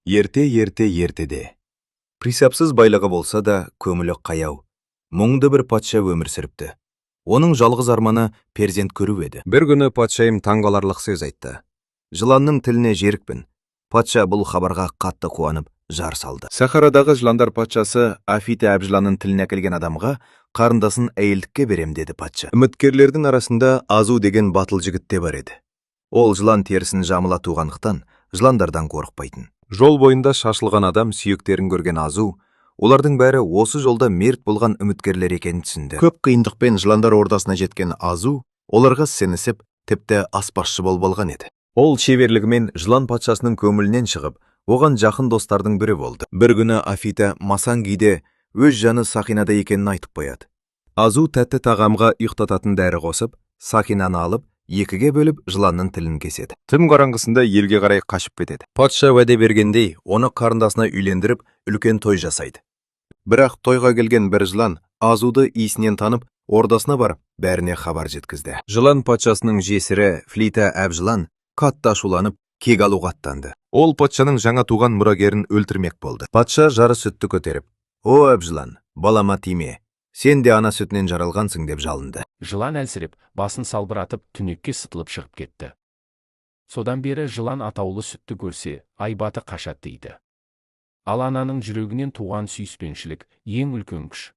Ерте-ерте ертеде. Присапсыз байлығы болса да, көңілі қаяу, мұңды бір патша өмір сүріпті. Оның жалғыз арманы перзент көру еді. Бір күні патшайым таңғаларлық сөз айтты. Жыланның тіліне жерікпін. Патша бұл хабарға қатты қуанып, жар салды. Сахарадағы жыландар патшасы Афита әбжыланның тілін әкелген адамға қарындасын әйелдікке берем, деді патша. Үміткерлердің арасында Азу деген батыл жігіт те бар еді. Ол жылан терісін жамыла туғандықтан, жыландардан қорықпайтын. Жол бойында шашылған адам сүйектерін көрген Азу, олардың бәрі осы жолда мерт болған үміткерлер екенін түсінді. Көп қиындықпен жыландар ордасына жеткен Азу оларға сенісіп, тіпті аспазшы болып алған еді. Ол шеберлігімен жылан патшасының көңілінен шығып, оған жақын достардың бірі болды. Бір күні Афита масаң күйде өз жаны сақинада екенін айтып қояды. Азу тәтті тағамға ұйықтататын дәрі қосып, сақинаны алып, екіге бөліп, жыланның тілін кеседі. Түн қараңғысында елге қарай қашып кетеді. Патша уәде бергендей, оны қарындасына үйлендіріп, үлкен той жасайды. Бірақ тойға келген бір жылан Азуды иісінен танып, ордасына барып, бәріне хабар жеткізді. Жылан патшасының жесірі Флита әбжылан қатты ашуланып, кек алуға аттанды. Ол патшаның жаңа туған мұрагерін өлтірмек болды. Патша жары сүтті көтеріп, «О, әбжылан, балама тиме, сен де ана сүтінен жаралғансың», деп жалынды. Жылан әлсіреп, басын салбыратып, түнекке сытылып шығып кетті. Содан бері жылан атаулы сүтті көрсе, айбаты қашады дейді. Ал ананың жүрегінен туған сүйіспеншілік – ең үлкен күш.